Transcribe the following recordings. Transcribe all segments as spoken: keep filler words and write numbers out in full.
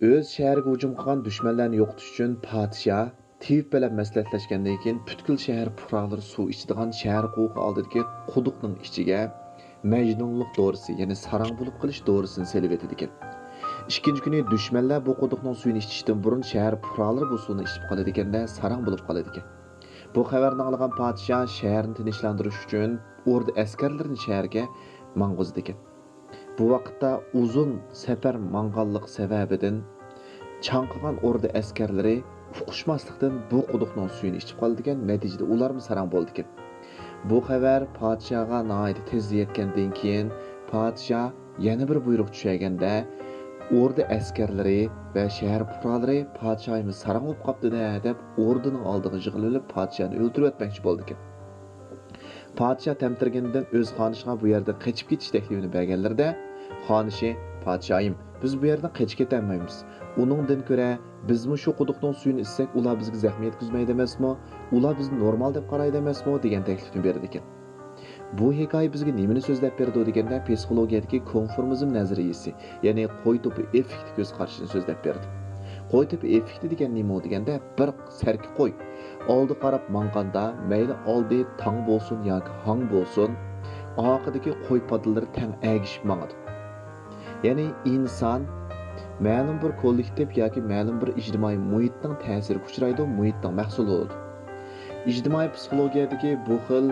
ئۆز شەھىرىگە ھۇجۇم قىلغان دۈشمەنلەرنى يوقىتىش ئۈچۈن پادىشاھ تېۋىپ بىلەن مەسلىھەتلەشكەندىن كېيىن، پۈتكۈل شەھەر پۇقرالىرى سۇ ئىچىدىغان شەھەر قوۋۇقى ئالدىدىكى قۇدۇقنىڭ ئىچىگە مەجنۇنلۇق دورىسى، يەنى ساراڭ بولۇپ قېلىش دورىسىنى سېلىۋېتىدىكەن. ئىككىنچى كۈنى دۈشمەنلەر بۇ قۇدۇقنىڭ سۈيىنى ئىچىشتىن بۇرۇن، شەھەر پۇقرالىرى بۇ سۇنى ئىچىپ قالىدىكەن-دە، ساراڭ بولۇپ قالىدىكەن. بۇ خەۋەرنى ئاڭلىغان پادىشاھ شەھەرنى تىنچلاندۇرۇش ئۈچۈن ئوردا ئەسكەرلىرىنى شەھەرگە ماڭغۇزىدىكەن. بۇ ۋاقىتتا ئۇزۇن سەپەر ماڭغانلىقى سەۋەبىدىن، چاڭقىغان ئوردا ئەسكەرلىرى ئۇقۇشماسلىقتىن بۇ قۇدۇقنىڭ سۈيىنى ئىچىپ قالىدىكەن، نەتىجىدە ئۇلارمۇ ساراڭ بولىدىكەن. بۇ خەۋەر پادىشاھقا ناھايىتى تېز يەتكەندىن كېيىن، پادىشاھ يەنە بىر بۇيرۇق چۈشۈرگەندە، ئوردا ئەسكەرلىرى ۋە شەھەر پۇقرالىرى پادىشاھىمىز ساراڭ بولۇپ قاپتۇ-دە، دەپ ئوردىنىڭ ئالدىغا يىغىلىۋېلىپ، پادىشاھنى ئۆلتۈرۈۋەتمەكچى بولىدىكەن. پادىشاھ تەمتىرىگىنىدىن ئۆز خانىشىغا بۇ يەردىن قېچىپ كېتىش تەكلىپىنى بەرگەنلىرىدە، خانىشى، پادىشاھىم، بىز بۇ يەردىن قېچىپ كېتەلمەيمىز. ئۇنىڭدىن كۆرە، بىزمۇ شۇ قۇدۇقنىڭ سۈيىنى ئىچسەك، ئۇلار بىزگە زەخمى يەتكۈزمەيدۇ ئەمەسمۇ؟ ئۇلار بىزنى نورمال دەپ قارايدۇ ئەمەسمۇ؟ دېگەن تەكلىپنى بېرىدىكەن. بۇ ھېكايە بىزگە نېمىنى سۆزلەپ بېرىدۇ دېگەندە، پسىخولوگىيەدىكى كونفورمىزم نەزەرىيىسى، يەنى قوي توپى ئېففېكتى كۆز قارىشىنى سۆزلەپ بەردى. قوي توپى ئېففېكتى دېگەن نېمە دېگەندە، بىر سەركە قوي ئالدى قاراپ ماڭغاندا، مەيلى ئالدى تاڭ بولسۇن ياكى ھاڭ بولسۇن، ئارقىدىكى قوي پادىلىرى تەڭ ئەگىشىپ ماڭىدۇ. يەنى ئىنسان مەلۇم بىر كوللېكتىپ ياكى مەلۇم بىر ئىجتىمائىي مۇھىتنىڭ تەسىرىگە ئۇچرايدۇ، مۇھىتنىڭ مەھسۇلى بولىدۇ. ئىجتىمائىي پسىخولوگىيەدىكى بۇ خىل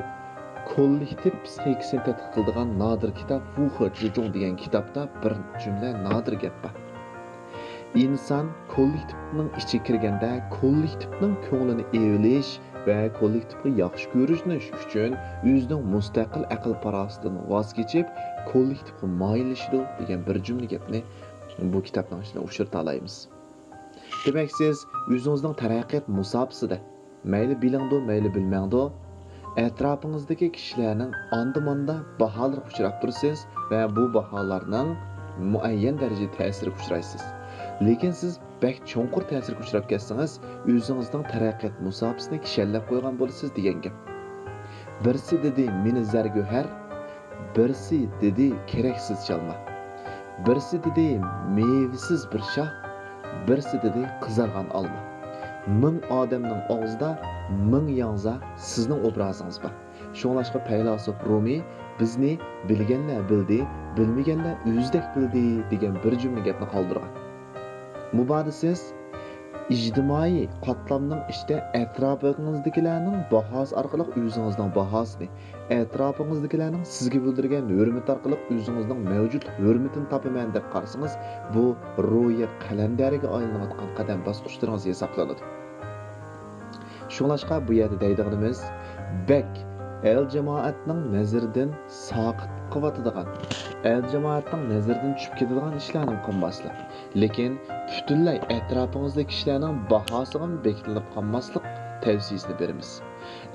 كوللېكتىپ پسىخىكىسىنى تەتقىق قىلىدىغان نادىر كىتاب ۋۇخې جىجۇڭ دېگەن كىتابتا بىر جۈملە نادىر گەپ بار. ئىنسان كوللېكتىپنىڭ ئىچىگە كىرگەندە، كوللېكتىپنىڭ كۆڭلىنى ئېۋىلىش ۋە كوللېكتىپقا ياخشى كۆرۈنۈش ئۈچۈن ئۆزىنىڭ مۇستەقىل ئەقىل-پاراسىتىدىن ۋاز كېچىپ، كوللېكتىپقا مايىللىشىدۇ دېگەن بىر جۈملە گەپنى بۇ كىتابنىڭ ئىچىدە ئۇچرىتالايمىز. دېمەك، سىز ئۆزىڭىزنىڭ تەرەققىيات مۇساپىسىدە، مەيلى بىلىڭدۇ، مەيلى بىلمەڭدۇ، ئەتراپىڭىزدىكى كىشىلەرنىڭ ئاندا-ماندا باھالىرىغا ئۇچراپ تۇرىسىز ۋە بۇ باھالارنىڭ مۇئەييەن دەرىجىدە تەسىرىگە ئۇچرايسىز. لېكىن سىز بەك چوڭقۇر تەسىرگە ئۇچراپ كەتسىڭىز، ئۆزىڭىزنىڭ تەرەققىيات مۇساپىسىنى كىشەنلەپ قويغان بولىسىز دېگەن گەپ. بىرسى دېدى، مېنى زەرگۆھەر، بىرسى دېدى، كېرەكسىز چالما. بىرسى دېدى، مېۋىسىز بىر شاخ، بىرسى دېدى، قىزارغان ئالما. مىڭ ئادەمنىڭ ئاغزىدا مىڭ ياڭزا سىزنىڭ ئوبرازىڭىز بار. شۇڭلاشقا پەيلاسوپ رۇمىي بىزنى «بىلگەنلەر بىلدى، بىلمىگەنلەر ئۆزىدەك بىلدى» دېگەن بىر جۈملە گەپنى قالدۇرغان. مۇبادا سىز ئىجتىمائىي قاتلامنىڭ ئىچىدە ئەتراپىڭىزدىكىلەرنىڭ باھاسى ئارقىلىق ئۆزىڭىزنىڭ باھاسىنى، ئەتراپىڭىزدىكىلەرنىڭ سىزگە بىلدۈرگەن ھۆرمىتى ئارقىلىق ئۆزىڭىزنىڭ مەۋجۇت ھۆرمىتىنى تاپىمەن دەپ قارىسىڭىز، بۇ روھىيەت قەلەندەرىگە ئايلىنىۋاتقان قەدەم باسقۇچلىرىڭىز ھېسابلىنىدۇ. شۇڭلاشقا بۇ يەردە دەيدىغىنىمىز، بەك ئەل جامائەتنىڭ نەزىرىدىن ساقىت قىلىۋاتىدىغان، ئەل جامائەتنىڭ نەزىرىدىن چۈشۈپ كېتىدىغان ئىشلارنى قىلماسلىق، لېكىن پۈتۈنلەي ئەتراپىڭىزدىكى كىشىلەرنىڭ باھاسىغىمۇ بېكىتىلىپ قالماسلىق تەۋسىيىسىنى بېرىمىز.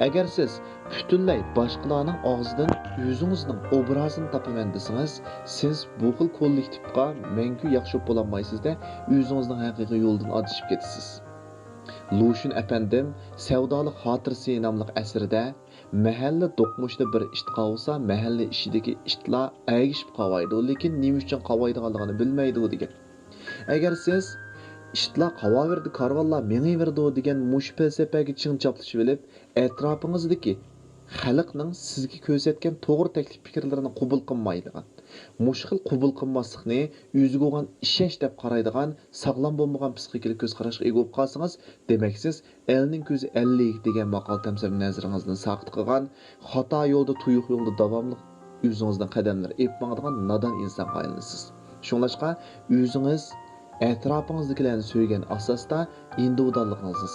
ئەگەر سىز پۈتۈنلەي باشقىلارنىڭ ئاغزىدىن ئۆزىڭىزنىڭ ئوبرازىنى تاپىمەن دېسىڭىز، سىز بۇ خىل كوللېكتىپقا مەڭگۈ ياخشى بولالمايسىز-دە، ئۆزىڭىزنىڭ ھەقىقىي يولىدىن ئادىشىپ كېتىسىز. لۇشۈن ئەپەندىم سەۋدالىق خاتىرىسى ناملىق ئەسىرىدە، مەھەللە دوقمۇشىدا بىر ئىت قاۋىسا، مەھەللە ئىچىدىكى ئىتلار ئەگىشىپ قاۋايدۇ، لېكىن نېمە ئۈچۈن قاۋايدىغانلىقىنى بىلمەيدۇ، دېگەن. ئەگەر سىز «ئىتلار قاۋاۋېرىدۇ، كارۋانلار مېڭىۋېرىدۇ» دېگەن مۇشۇ پەلسەپىگە چىڭ چاپلىشىۋېلىپ، ئەتراپىڭىزدىكى خەلقنىڭ سىزگە كۆرسەتكەن توغرا تەكلىپ پىكىرلىرىنى قوبۇل قىلمايدىغان، مۇشۇ خىل قوبۇل قىلماسلىقنى ئۆزىگە بولغان ئىشەنچ دەپ قارايدىغان ساغلام بولمىغان پسىخىكىلىق كۆز قاراشقا ئىگە بولۇپ قالسىڭىز، دېمەك، سىز «ئەلنىڭ كۆزى ئەللىك» دېگەن ماقال-تەمسىلىمە نەزىرىڭىزدىن ساقىت قىلغان، خاتا يولدا، تۇيۇق يولدا داۋاملىق ئۆزىڭىزنىڭ قەدەملىرى ئېلىپ ماڭىدىغان نادان ئىنسانغا ئايلىنىسىز. شۇڭلاشقا ئۆزىڭىز ئەتراپىڭىزدىكىلەرنى سۆيگەن ئاساستا ئىندىۋىدۇئاللىقىڭىزنى